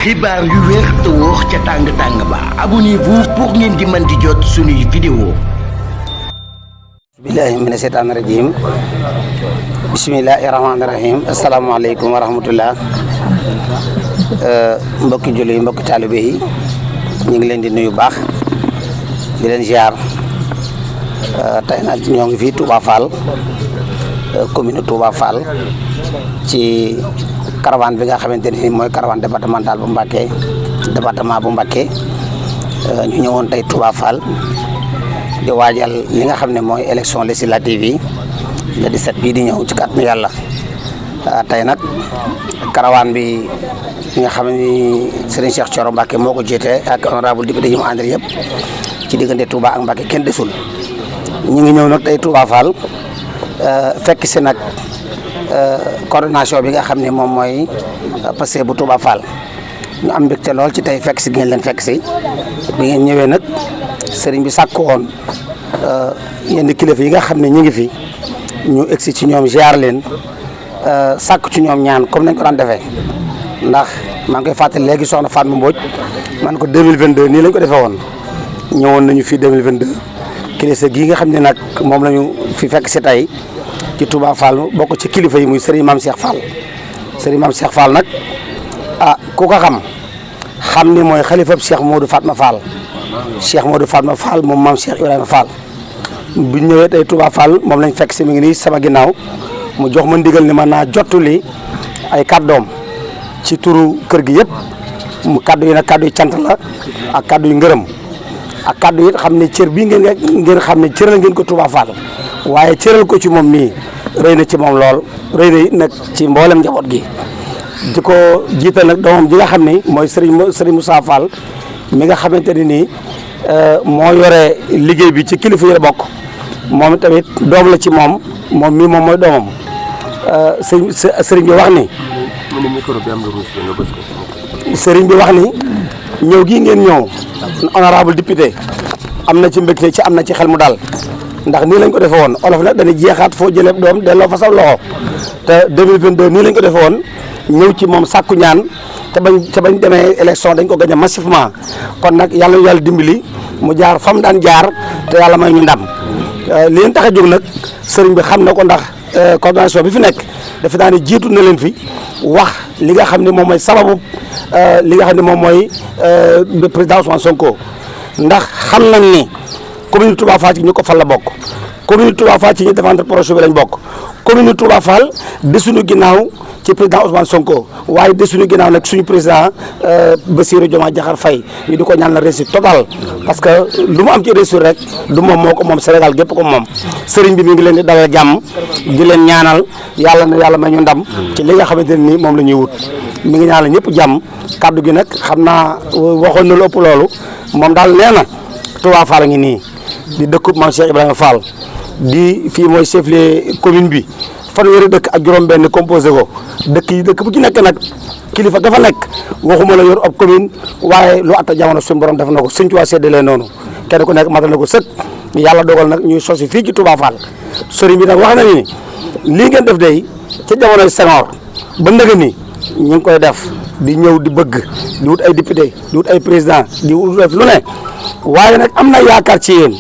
xibaar yu wér te wóor ca tàng-tàng ba abonnez-vous pour ngeen di mën di jot suñuy vidéo. billahi mina seytaani rajim bismillahi rahmaani rahim asalaamaaleykum wa rahmatullah mbokki julli yi mbokki taalibe yi ñu ngi leen di nuyu baax di leen ziar tey nag ñoo ngi fii Touba Fall commune Touba Fall ci caravane bi nga xamante ni mooy caravane départemental bu Mbacké département bu Mbacké ñu ñëwoon tey Touba Fall di waajal li nga xam ne mooy élection législative yi le 17 bii di ñëw ci kàttanu yàlla tey nag caravane bi nga xam ni Serigne Cheikh Thioro Mbacké moo ko jiite ak honorable député yi mu àndal yëpp ci diggante Touba ak Mbacké kenn desul ñu ngi ñëw nag tey Touba Fall fekk si nag coordination bi nga xam ne moom mooy passé bu Touba Fall ñu am mbégte lool ci tey fekk si ngeen leen fekk si bi ngeen ñëwee nag sëriñ bi sàkk woon yenn kilifa yi nga xam ne ñu ngi fi ñu egsi ci ñoom ziar leen sàkk ci ñoom ñaan comme nañ ko daan defee ndax maa ngi koy fàttali léegi soxna Fatma Mbodj man ko 2022 nii lañ ko defee woon ñëwoon nañu fii 2022 kilifa gii nga xam ne nag moom la ñu fi fekk si tey ci Touba Fall bokk ci kilifa yi muy Serigne Mame Cheikh Fall Serigne Mame Cheikh Fall nag ku ko xam ni mooy xalifab Cheikh Modou Fatma Fall Cheikh Modou Fatma Fall moom Mame Cheikh Ibrahima Fall bu ñëwee tey Touba Fall moom lañ fekk si mi ngi nii sama ginnaaw mu jox ma ndigal ni ma naa jottali ay kàddoom ci turu kër gi yëpp mu kàddu yi nag kàddu yi cant la ak kàddu yu ngërëm ak kàddu yi xam ne cër bii ngeen xam ne cëral ngeen ko Touba Fall waaye cëral ko ci moom mii rëy na ci moom lool rëy na it nag ci mboolem njaboot gi di ko jiital nag doomam ji nga xam ne mooy Serigne Moussa Fall mi nga xamante ne nii moo yore liggéey bi ci kilifa yi la bokk moom tamit doom la ci moom mii moom mooy doomam sëriñ bi wax ni sëriñ bi wax ni ñëw gii ngeen ñëw honorable député am na ci mbégte ci am na ci xel mu daal ndax nii lañ ko defee woon olof nag dañuy jeexaat foo jëlee doom delloo fa sa loxo te 2022 nii lañ ko defee woon ñëw ci moom sàkku ñaan te bañ demee élection dañ ko gagné massivement kon nag yàlla ñu yàlla dimbali mu jaar fam daan jaar te yàlla may ñu ndam li leen tax a jóg nag sëriñ bi xam na ko ndax coordination bi fi nekk dafa daan ne jiitu na leen fi wax li nga xam ne moom mooy sababu li nga xam ne moom mooy président Ousmane Sonko ndax xam nañ ni commune Touba Fall ci ñu ko fal la bokk commune Touba Fall ci ñu défendre projet bi lañ bokk commune Touba Fall desuñu ginnaaw ci président Ousmane Sonko waaye desuñu ginnaaw nag suñu président Bassirou Diomaye Diakhar Faye ñu di ko ñaan la réussite totale parce que lu mu am ci réussite rek du moom moo ko moom Sénégal gépp ko moom sëriñ bi mi ngi leen di dalal jàmm di leen ñaanal yàlla na yàlla may ñu ndam ci li nga xamante ne nii moom la ñuy wut mi ngi ñaanal ñëpp jàmm kaddu gi nag xam naa waxoon na lu ëpp loolu moom daal nee na Touba Fall a ngi nii di dëkkub Mame Cheikh Ibrahima Fall di fii mooy chef-lieu commune bi fanweeri dëkk ak juróom-benn composé ko dëkk bu ci nekk nag kilifa ga fa nekk waxuma la yor ab commune waaye lu atta jamono suñu borom def na ko suñ ci waa séddalee noonu kenn ku nekk matal na ko sëkk yàlla dogal nag ñuy sosi fii ci Touba Fall sëriñ bi nag wax na ni lii ngeen def day ca jamonoy Senghor ba ndëgg ni ñu ngi koy def di ñëw di bëgg di wut ay député di wut ay président di wut def lu ne waaye nag am na yaakaar ci yéen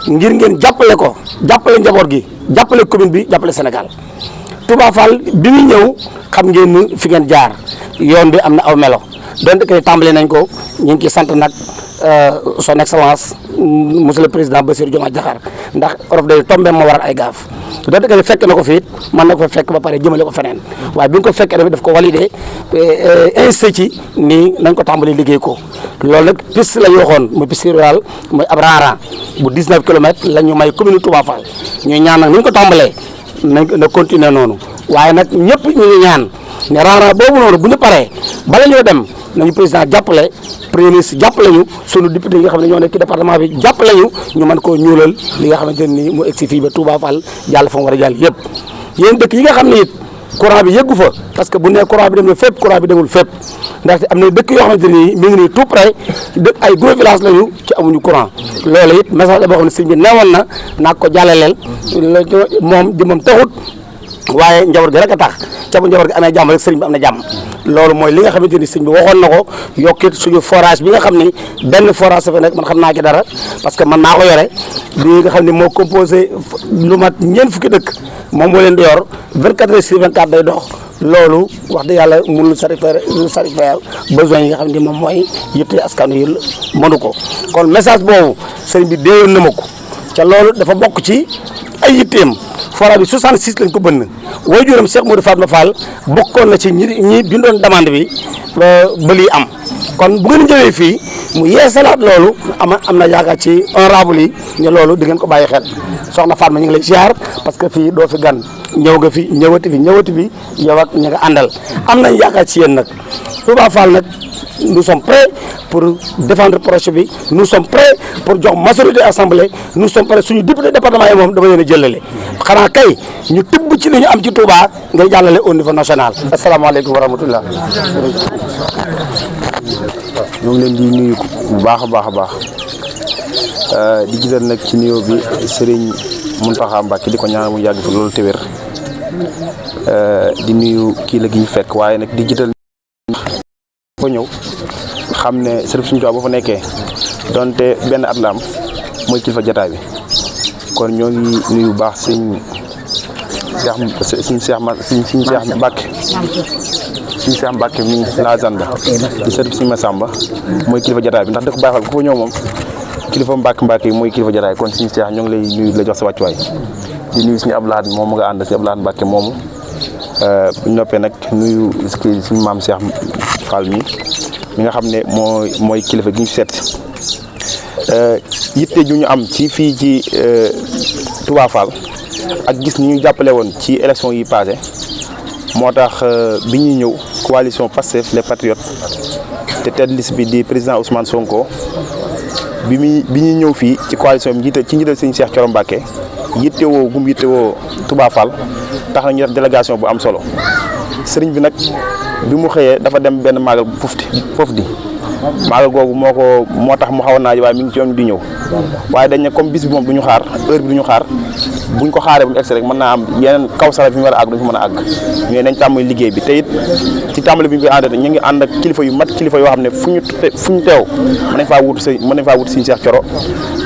ngir ngeen jàppale ko jàppale njaboot gi jàppale commune bi jàppale Sénégal Touba Fall bi muy ñëw xam ngeen fi ngeen jaar yoon bi am na aw melo donte que tàmbale nañ ko ñu ngi ciy sant nag son excellence monsieur le président Bassirou Diomaye Diakhar ndax orof day tombé ma waral ay gaaf donte que fekk na ko fi it mën na ko fekk ba pare jëmale ko feneen waaye bi nga ko fekkee tamit daf ko validé insisté ci nii nañ ko tàmbali liggéey ko loolu nag piste la ñu waxoon muy piste rurale muy ab raaran bu 19 kilomètres la ñu may commune Touba Fall ñu ñaan nag ni ñu ko tàmbalee na continuer noonu waaye nag ñëpp ñu ngi ñaan ne raaran boobu noonu bu ñu paree bala ñoo dem nañu président jàppale premier ministre jàppale ñu sunu député yi nga xam ne ñoo nekk ci département bi jàppale ñu mën koo ñuulal li nga xamante ne nii mu egsi fii ba Touba Fall jàll fa mu war a jàll yëpp yéen dëkk yi nga xam ne it courant bi yëggu fa parce que bu nee courant bi dem na fépp courant bi demul fépp ndaxte am na dëkk yoo xamante ni mi ngi nii tout près dëkk ay gros village lañu ci amuñu courant loolu it message la boo xam ne sëñ bi newoon na naa ko jàllaleel moom jëmam taxut waaye njaboot gi rek a tax ca bu njaboot gi amee jàmm rek sëriñ bi am na jàmm loolu mooy li nga xamante ni sëriñ bi waxoon na ko yokkit suñu forage bi nga xam ni benn forage sa fa nekk man xam naa ci dara parce que man maa ko yore bi nga xam ne moo composé lu mat ñeent fukki dëkk moom moo leen di yor 24 heures sur 24 day dox loolu wax dëgg yàlla mënul satisfaire besoin yi nga xam ne moom mooy yitte askan wi mënu ko kon message boobu sëriñ bi déeyoon na ma ko ca loolu dafa bokk ci ay yitteem forage bi 66 lañ ko bënn waajuram Cheikh Modou Fatma Fall bokkoon na ci ñi bindoon demande bi ba lii am kon bu ngeen ñëwee fii mu yeesalaat loolu am na yaakaar ci honorable yi ne loolu di ngeen ko bàyyi xel soxna Fatma ñu ngi lay ziar parce que fii doo fi gan ñëw nga fi ñëwati fi yow ak ñi nga àndal am nañ yaakaar ci yéen nag Touba Fall nag nous sommes prêts pour défendre projet bi nous sommes prêts pour jox majorité assemblée nous sommes prêts suñu député département yi moom dama leen a jëlale xanaa kay ñu tibb ci li ñu am ci Touba ngay jàllale au niveau national. asalaamaaleykum wa rahmatullah. ñoo ngi leen di nuyu bu baax a baax di gisal nag ci nuyoo bi Serigne Mountakha Mbacké di ko ñaanal mu yàgg fi loolu te wér di nuyu kii la gi ñu fekk waaye nag di jiital ko ñëw xam ne sëriñ suñu Tuubaa boo fa nekkee donte benn at la am mooy kilifa jataay bi kon ñoo ngi nuyu bu baax suñu Cheikh Mbacke mi la zanda di sëriñ suñu Massamba mooy kilifa jataay bi ndax dëkk Baye Fall ku fa ñëw moom kilifa Mbacke yi mooy kilifa jataay kon suñu Cheikh ñoo ngi lay nuyu la jox sa wàccuwaay di nuyu suñu Abdou Lahad moom nga ànd si Abdou Lahad Mbacke moomu bu ñu noppee nag nuyu suñu maam Cheikh Fall mi nga xam ne mooy kilifa gi ñu seet yitte ju ñu am ci fii ci Touba Fall ak gis ni ñu jàppale woon ci élection yi passé moo tax bi ñuy ñëw coalition Pastef les Patriotes te tête liste bi di président Ousmane Sonko bi ñuy ñëw fii ci coalition bi ci njiital sëñ Cheikh Thioro Mbacké yittewoo Touba Fall tax na ñu def délégation bu am solo sëriñ bi nag bi mu xëyee dafa dem benn maagal foofu di maagal googu moo tax mu xaw a naaj waaye mi ngi ci yoon di ñëw waaye dañ ne comme bis bi moom du ñu xaar heure bi du ñu xaar buñ ko xaaree bu mu egsi rek mën naa am yeneen kaw sara fi mu war a àgg duñ fi mën a àgg mais nañ tàmbali liggéey bi te it ci tàmbali bi ñu koy àndate ñu ngi ànd ak kilifa yu mat kilifa yoo xam ne fu ñu teew mën nañ faa wut Sëriñ Cheikh Thioro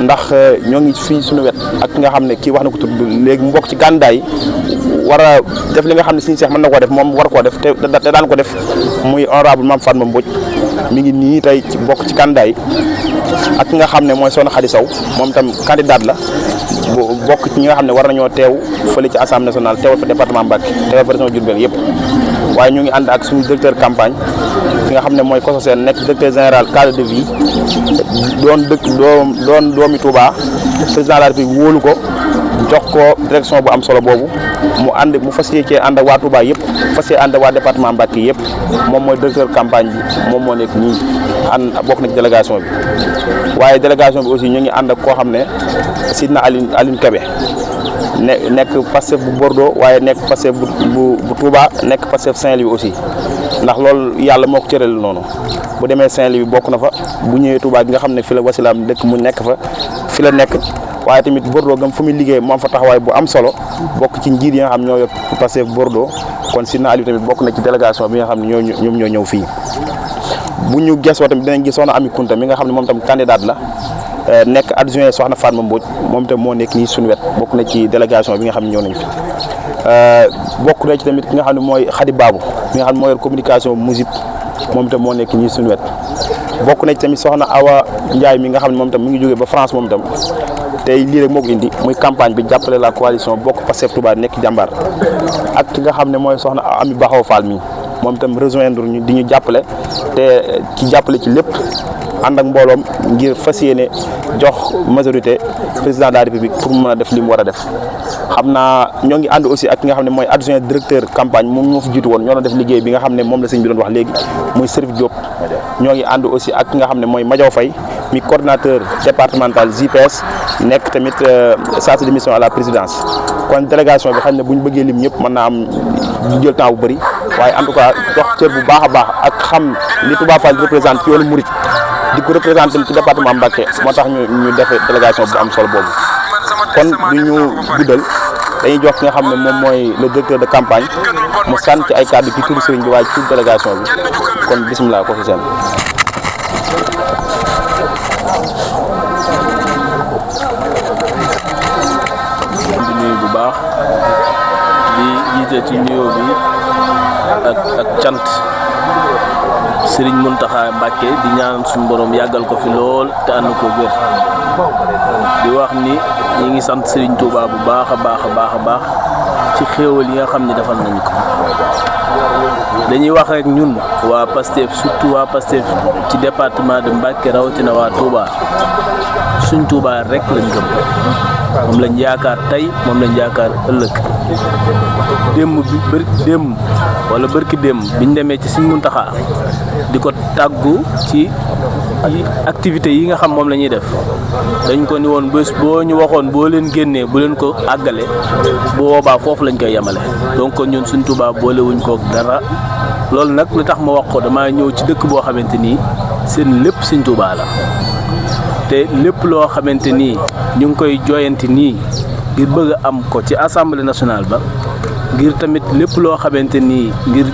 ndax ñoo ngi fii suñu wet ak nga xam ne kii wax na ko tudd léegi mu bokk ci gàndaay war a def li nga xam ne Sëriñ Cheikh mën na koo def moom war koo def te daan ko def muy honorable Mame Fatma Mbodj mi ngi nii tey ci bokk ci candidat ak ki nga xam ne mooy Soxna Khady Sow moom itam candidat la bokk ci ñi nga xam ne war nañoo teew fële ci assemblée nationale teewal fa département Mbacké teewal fa région Diourbel yëpp waaye ñu ngi ànd ak suñu directeur campagne ki nga xam ne mooy Koso Sène nekk directeur général cadre de vie doon doomi Touba président de la République wóolu ko jox ko direction bu am solo boobu mu fas yéene ànd ak waa Touba yëpp fas yéene ànd ak waa département Mbacké yëpp moom mooy directeur campagne bi moom moo nekk nii bokk na ci délégation bi waaye délégation bi aussi ñu ngi ànd ak koo xam ne Sidna Aline Kébé nekk Pastef bu Bordeaux waaye nekk Pastef bu Touba nekk Pastef Saint-Louis aussi ndax loolu yàlla moo ko cëral noonu bu demee Saint-Louis bokk na fa bu ñëwee Touba gi nga xam ne fi la wasilaam dëkk mu nekk fa fi la nekk waaye tamit Bordeaux gam fu muy liggéey mu am fa taxawaay bu am solo bokk ci njiit yi nga xam ñoo yor Pastef Bordeaux kon Sidna Aliou tamit bokk na ci délégation bi nga xam ne ñoom ñoo ñëw fii bu ñu gesoo tamit dinañ gis soxna Ami Kunta mi nga xam ne moom tam candidat la nekk adjoint soxna Fatma Mbodj moom tam moo nekk nii suñu wet bokk na ci délégation bi nga xam ne ñëw nañ fi bokk na ci tamit ki nga xam ne mooy Khady Babou mi nga xam ne moo yor communication musique moom tam moo nekk nii suñu wet bokk na ci tamit soxna Awa Ndiaye mi nga xam ne moom tam mi ngi jógee ba France moom tam tey lii rek moo ko indi muy campagne bi jàppale la coalition bokk Pastef Touba nekk jàmbaar ak ki nga xam ne mooy soxna Ami Baxaw Fall mi moom itam rejoindre ñu di ñu jàppale te ci jàppale ci lépp ànd ak mbooloom ngir fas yéene jox majorité président de la République pour mu mën a def li mu war a def xam naa ñoo ngi ànd aussi ak ki nga xam ne mooy adjoint directeur campagne moom moo fi jiitu woon ñoo doon def liggéey bi nga xam ne moom la sëñ bi doon wax léegi muy Serif Diop ñoo ngi ànd aussi ak ki nga xam ne mooy Madiaw Faye mi coordinateur départemental JPS nekk tamit chargé de mission à la présidence kon délégation bi xam ne bu ñu bëggee lim ñëpp mën naa am jël temps bu bëri waaye en tout cas jox cër bu baax a baax ak xam li Touba Fall di représente ci yoonu Mouride di ko représenté ci département Mbacké moo tax ñu defee délégation bu am solo boobu kon du ñu guddal dañuy jox ki nga xam ne moom mooy le directeur de campagne mu sànni ci ay kàddu ci turu sëriñ bi waaye ci turu délégation bi kon bisimilah ko fi seen. di nuyu bu baax di jiite ci nuyoo bi ak cant Serigne Mountakha Mbacké di ñaan suñu borom yàggal ko fi lool te ànd ko wér di wax ni ñi ngi sant Serigne Touba bu baax a baax ci xéewal yi nga xam ne defal nañu ko dañuy wax rek ñun waa Pastef surtout waa Pastef ci département de Mbacké rawatina waa Touba suñ Touba rek lañ gëm moom lañ yaakaar tey moom lañ yaakaar ëllëg démb wala bërki démb biñ demee ci Serigne Mountakha di ko tàggu ci activités yi nga xam moom la ñuy def dañ ko ni woon bés boo ñu waxoon boo leen génnee bu leen ko àggale bu boobaa foofu lañ koy yemale donc ñun suñ Touba boolewuñ ko dara loolu nag lu tax ma wax ko damaa ñëw ci dëkk boo xamante nii seen lépp suñ Touba la te lépp loo xamante nii ñu ngi koy jooyanti nii ngir bëgg a am ko ci assemblée nationale ba ngir tamit lépp loo xamante nii ngir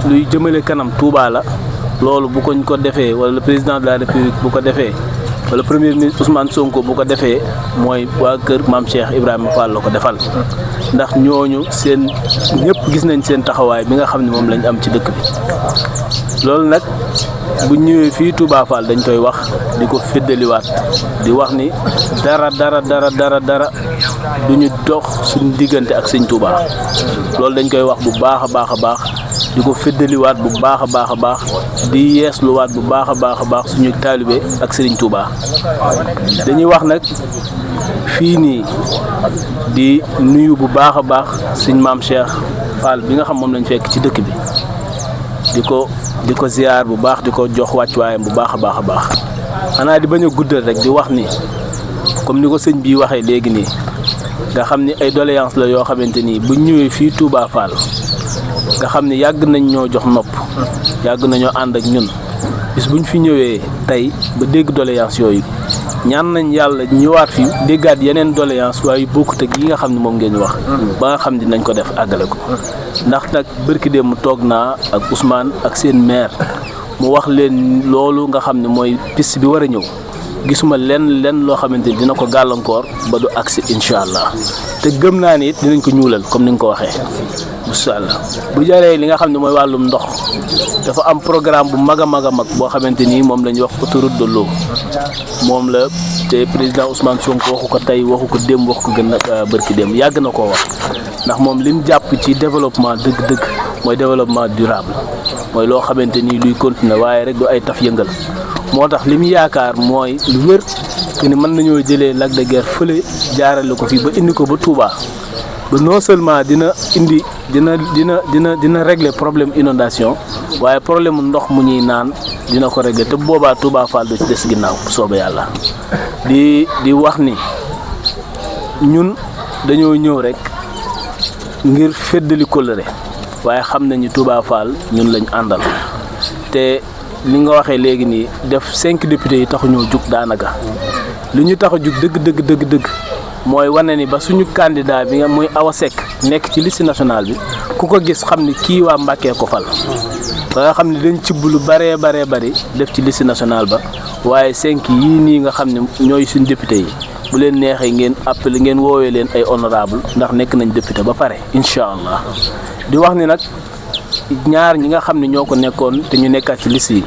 luy jëmale kanam Touba la loolu bu ko defee wala le président de la république bu ko defee wala premier ministre Ousmane Sonko bu ko defee mooy waa kër maam Cheikh Ibrahima Fall la ko defal ndax ñooñu seen ñëpp gis nañ seen taxawaay bi nga xam ne moom lañ am ci dëkk bi loolu nag bu ñëwee fii Touba Fall dañ koy wax di ko féddaliwaat di wax ni dara du ñu dox suñu diggante ak sëñ Touba loolu dañ koy wax bu baax a baax di ko féddaliwaat bu baax a baax di yeesluwaat bu baax a baax suñu taalibe ak Serigne Touba dañuy wax nag fii nii di nuyu bu baax a baax suñ maam Cheikh Fall bi nga xam moom lañ fekk ci dëkk bi di ko ziar bu baax di ko jox wàccuwaayam bu baax a baax xanaa di bañ a guddal rek di wax ni comme ni ko sëñ bii waxee léegi nii nga xam ni ay doléance la yoo xamante nii bu ñëwee fii Touba Fall nga xam ni yàgg nañ ñoo jox nopp yàgg nañoo ànd ak ñun bis buñ fi ñëwee tey ba dégg doléance yooyu ñaan nañ yàlla ñëwaat fi déggaat yeneen doléance waaye bokkut ak yi nga xam ne moom ngeen wax ba nga xam ne nañ ko def àggale ko ndax nag bërki dem mu toog naa ak Ousmane ak seen maire mu wax leen loolu nga xam ne mooy piste bi war a ñëw gisuma lenn loo xamante ni dina ko gàllankoor ba du agsi incha allah te gëm naa ni it dinañ ko ñuulal comme ni nga ko waxee incha allah bu jaree li nga xam ne mooy wàllum ndox dafa am programme bu mag a mag boo xamante ni moom la ñuy wax autoroute de l'eau moom la te président Ousmane Sonko waxu ko tey waxu ko démb waxu ko gën a bërki démb yàgg na koo wax ndax moom lim jàpp ci développement dëgg-dëgg mooy développement durable mooy loo xamante ni luy continuer waaye rek du ay taf yëngal moo tax li mu yaakaar mooy lu wér que ni mën nañoo jëlee Lac de Guiers fële jaarale ko fii ba indi ko ba Touba ba non seulement dina régler problème inondation waaye problème mu ndox mu ñuy naan dina ko régler te boobaa Touba Fall du ci des ginnaaw soobee yàlla di wax ni ñun dañoo ñëw rek ngir feddali kóllëre waaye xam nañu Touba Fall ñun lañ àndal te li nga waxee léegi nii def 5 députés yi taxuñoo jug daanaka li ñu tax a jug dëgg mooy wane ni ba suñu candidat bi nga muy Awa Seck nekk ci liste nationale bi ku ko gis xam ni kii waa Mbacké ko fal ba nga xam ne dañ cibb lu bari def ci liste nationale ba waaye 5 yii nii nga xam ne ñooy suñu député yi bu leen neexee ngeen appelé ngeen woowee leen ay honorable ndax nekk nañ député ba pare incha allah di wax ni nag ñaar ñi nga xam ne ñoo ko nekkoon te ñu nekkaat ci liste yi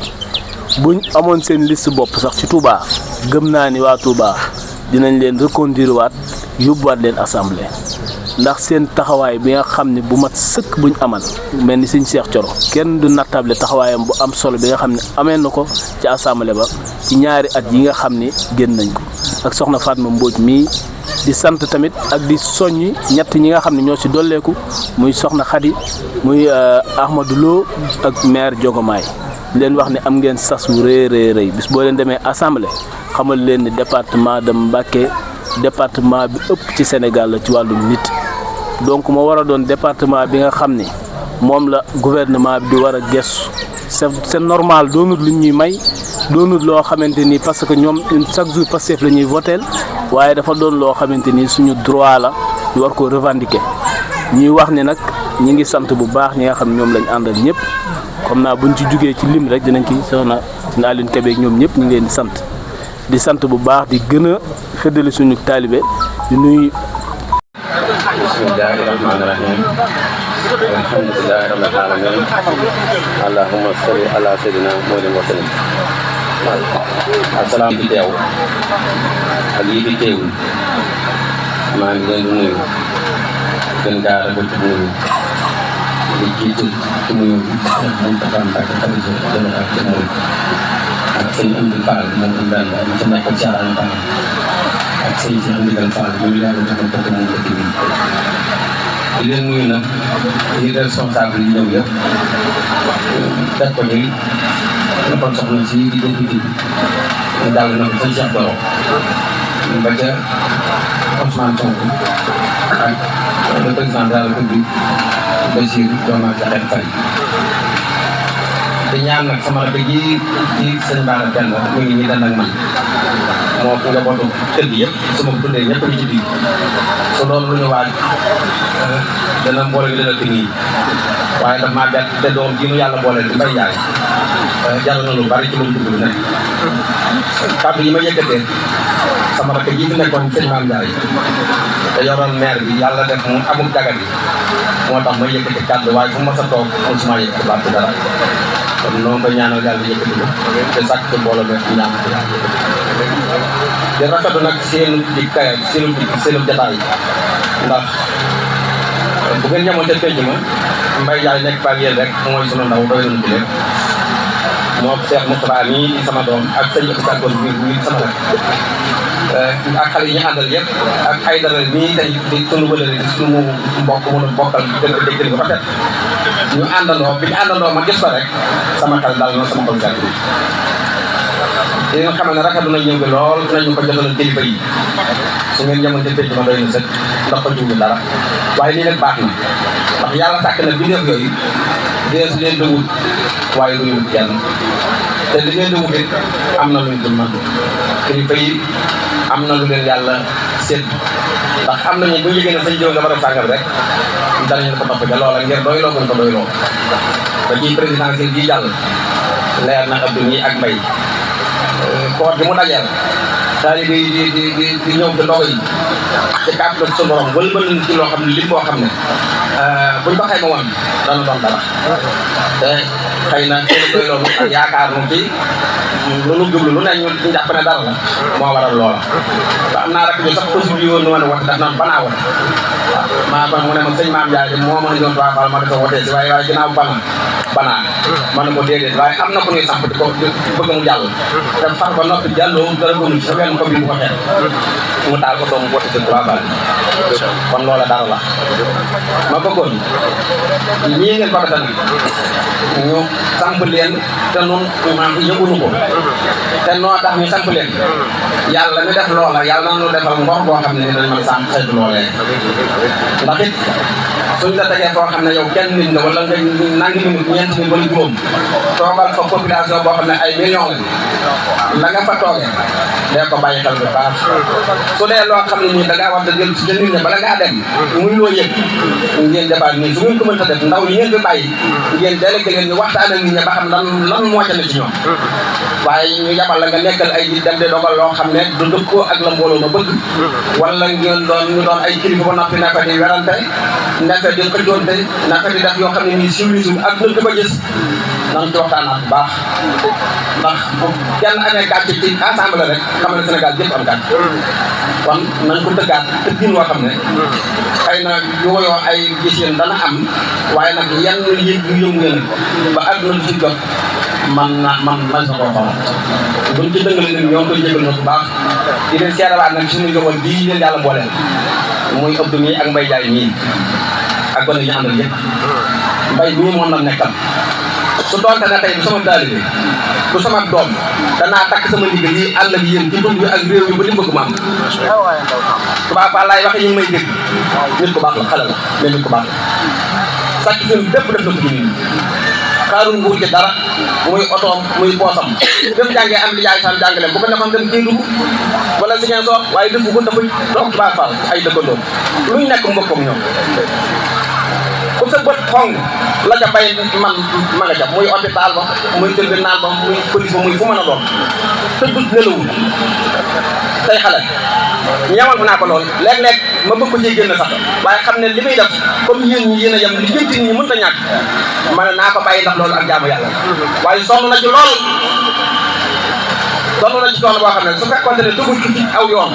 buñ amoon seen liste bopp sax ci Touba gëm naa ni waa Touba dinañ leen reconduire waat yóbbuwaat leen assemblée ndax seen taxawaay bi nga xam ne bu mat sëkk buñ amal mel ni Sëñ Cheikh Thioro kenn du nattable taxawaayam bu am solo bi nga xam ne amee na ko ci assemblée ba ci ñaari at yi nga xam ne génn nañ ko ak soxna Fatma Mbodj mii di sant tamit ak di soññi ñett ñi nga xam ne ñoo ci dolleeku muy soxna Khady muy Ahmadou Lo ak maire Diogomaay leen wax ne am ngeen sas wu rëy bis boo leen demee assemblée xamal leen ni département de Mbacké département bi ëpp ci Sénégal la ci wàllum nit donc moo war a doon département bi nga xam ne moom la gouvernement bi di war a gëstu c'est normal doonut lu ñuy may doonut loo xamante ni parce que ñoom chaque jour Pastef la ñuy voteel waaye dafa doon loo xamante ni suñu droit la ñu war koo revendiquer ñuy wax ne nag ñi ngi sant bu baax ñi nga xam ñoom lañ àndal ñëpp comme naa buñ ci jugee ci lim rek dinañ ci soxna Aline Kébé ñoom ñëpp ñu ngi leen di sant bu baax di gën a feddali suñu taalibe di nuyu. bismillahi rahmani rahim alhamdulillahi rabbil alamin allahumma salli ala sayyidina muhammadin wa sallim asalaam bi teew ak yi fi teewul maa ngi leen di nuyu gën gaa rafet nuyu di jiitu ci nuyu Mountakha Mbacké xalifa général des mourides ak sëñ Amdi Fall moom am daan ci nekk ci Alane Fall ak sëñ si Ndigal Fall ñu yàlla defal ko moom dëkk bi di leen nuyu nag yi responsable yi ñëw yëpp teg ko ni la kon soxna si di député ñu dal na ko sëñ Cheikh Doro ba ca Ousmane Sonko ak le président de la République Bassirou Diomaye Diakhar Faye di ñaan nag sama rakk ji ci sëñ Bara Penda mu ngi nii dana ak man moo ko njabootu kër gi yëpp su ma ko tuddee ñëpp ñu ci biir su doon lu ñu waaj dana mboole bi dana nii waaye daf maa bett te doom ji mu yàlla boole di mbay yaay jàll na lu bari ci lu dugg bi nekk kàddu yi ma yëkkatee sama rakk ji fi nekkoon sëñ Maam Ndiaye te yoroon maire bi yàlla def mu amul jagat bi moo tax ma yëkkati kàddu waaye fu ma sa toog mosuma yëkkati baat ci dara kon noonu ko ñaanal yàlla yëkkati ko te sàkk ci mbooloo bi ñaan ko yàlla di rafetlu nag seenu di kaya seenu jataay ndax bu ngeen ñamoon te penc ma Mbaye Ndiaye nekk par yéen rek mooy sunu ndaw doy nañu ci leen moo Cheikh Moustapha mii di sama doom ak sëñ Abdou Sakkoon bi sama rek ak xale yi ñu àndal yëpp ak ay dara nii tey di sunu wëlëre di sunu mbokk mën a bokkal dëkk bu rafet ñu àndandoo bi ñu àndandoo ma gis ko rek sama xel dal na sama xol gàtt bi di nga xam ne rafetlu nañ ñëw bi lool nañu ko jotal kilifa yi su ngeen ñamante pénc ma doy na sëkk ndax ko jiwu dara waaye lii nag baax na ndax yàlla sàkk na bindeef yooyu dees leen di wut waaye du ñu wut kenn te li leen di wut it am na lu ñu dul man kilifa yi am na lu leen yàlla seet ndax am nañu bu ñu yëgee ne sañ jiw nga war a sàngal rek danañu ko topp ja loola ngir doyloo gën ko doyloo ba ci présidentielle ji jàll leer na Abdou nii ak Mbaye koor gi mu dajeel taalibe yi di ñëw ci ndogo yi ci kàttan ak sa borom wëlbal nañ ci loo xam ne lim boo xam ne buñ ko xayma woon dana doon dara te xëy na seen doyloo ak yaakaar mu ci lu nu jublu lu ne ñu jàpp ne dara la moo waral loola ba am naa rek ñu sax possible woon nu ma ne wote daf naan banaa wote maa ba mu ne ma sëñ Maam Ndiaye moo mën a doon tubaab ma dafa wotee si waaye ginnaaw banaa ma ne ko déedéet waaye am na ko ñuy samp di ko bëgg mu jàll te far ba noppi jàlloo dara gënu ci sa benn ko bi bu ko xeex mu taal ko doomu wote si tubaab kon loola dara la ma bëggoon ñii ngeen ko defal ñu samp leen te nun yëguñu ko te noo tax ñu samp leen yàlla mi def loola yàlla na ñu defal ngor boo xam ne ni dañ mën a samp xeetu loolee ndax it suñ la tegee foo xam ne yow kenn nit nga wala nga nangi minute ñeent nit wala juróom toogal fa population boo xam ne ay millions la nga fa toogee dee ko bàyyi xel bu baax su dee loo xam ne nii da ngaa war a jël ci nit ñi bala ngaa dem muy loo yëg ngeen defaat nii su ngeen ko mënta def ndaw yi ngeen fi bàyyi ngeen délégué leen ñu waxtaan ak nit ñi ba xam lan moo ca ne ci ñoom waaye ñu yabal la nga nekkal ay dem de dogal loo xam ne du dëppoo ak la mbooloo ma bëgg wala ngeen ñu doon ay kilifa ba noppi nekk di werante nekk di xëjoonte nekk di def yoo xam ne nii civilisme ak nëkk ba gis nañ ci waxtaanaat bu baax ndax bu kenn amee gàcce ci assemblée rek xam ne Sénégal yëpp am gàcce kon nañ ko tëggaat tëggin woo xam ne xëy na yooyoo ay gis yéen dana am waaye nag yan yëg yu yëngu ngeen ba àdduna du si jot man sa koo xamal buñ ci dëngale nit ñoo koy jégal na bu baax di leen seerawaat nag suñu njaboot bii leen yàlla booleel muy Abdou mii ak Mbaye Ndiaye mii ak gone ñu àndal yëpp Mbaye mii moom la nekkal su doonte ne tey du sama taalibe du sama doom danaa takk sama ndigal yi àll ak yéen ci dund bi ak réew mi ba li bëgg ma am tubaab fa laay waxe ñu ngi may dégg nit ku baax la xale la mais nit ku baax la sàcc seen bépp def na ko nit ñi xaarul nguur ci dara muy otoom muy poosam dem jàngee am li jaay sam jàngaleem bu ko defoon dem kii dugg wala si ngeen soor waaye defu ko dafa toog baa faal ay dëkkandoom luñ nekk mbokkam ñoom ku sa bët xong la ca bay man ma nga ca muy hôpital ba muy tribunal ba muy police ba muy fu mën a doon tëddut nelawul tey xale ñeewal naa ko lool léeg-léeg ma bëgg ko ciy génn sax waaye xam ne li muy def comme yéen ñi yéen a yem li jënti ñi mënut a ñàkk ma ne naa ko bàyyi ndax loolu ak jaamu yàlla waaye sonn na ci lool sonn na ci coono boo xam ne su fekkoon ne dugg ci aw yoon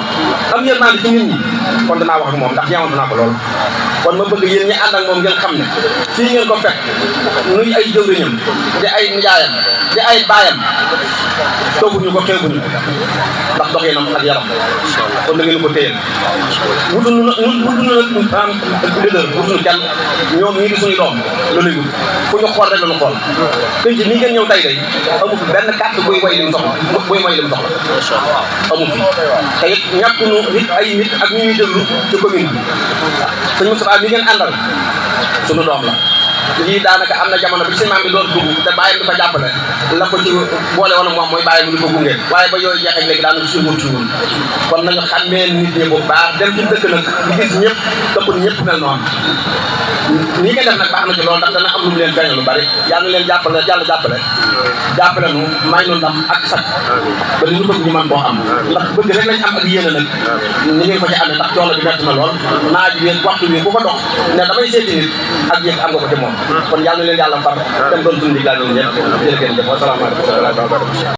am yërmande ci nit ñi kon danaa wax ak moom ndax ñeewal naa ko lool kon ma bëgg yéen ñi ànd ak moom ngeen xam ne fii ngeen ko fekk nuy ay jëwriñam di ay nijaayam di ay baayam tooguñu ko xeebuñu ndax dox yéenam ak yaram kon na ngeen ko téyel wutuñu leader wutuñu kenn ñoom ñii di suñu doom loolu wut fu ñu xool rek la ñu xool penc nii ngeen ñëw tey day amu fi benn carte buy way lim soxla buy mooy lim soxla amu fi te it ñàkkuñu nit ay nit ak ñu ñuy déglu ci commune bi sëñ Moustapha mi ngeen àndal suñu doom la lii daanaka am na jamono bi si maam bi doon dugg te bàyyam di ko jàppale la ko ci boole woon moom mooy bàyyi mu di ko gunge waaye ba yooyu jeexee léegi daanaka suñu kon nañu xàmmee nit ñi bu baax dem ci dëkk nag di gis ñëpp tëppul ñëpp mel noonu nii nga def nag baax na ci loolu ndax dana am lu mu leen gañe lu bari yàlla leen jàppale jàppale nu may nu ndam ak sax ba li ñu bëgg ñu mën koo am ndax bëgg rek lañ am ak yéene nag ni ngeen ko ci amee ndax coono bi metti na lool naaj bi waxtu bi ku ko dox ne damay seeti nit ak yëg am nga ko ci moom kon yàlla na leen yàlla far dem doon suñu diglaal ñun ñëpp jërë ngeen jëf wasalaamaaleykum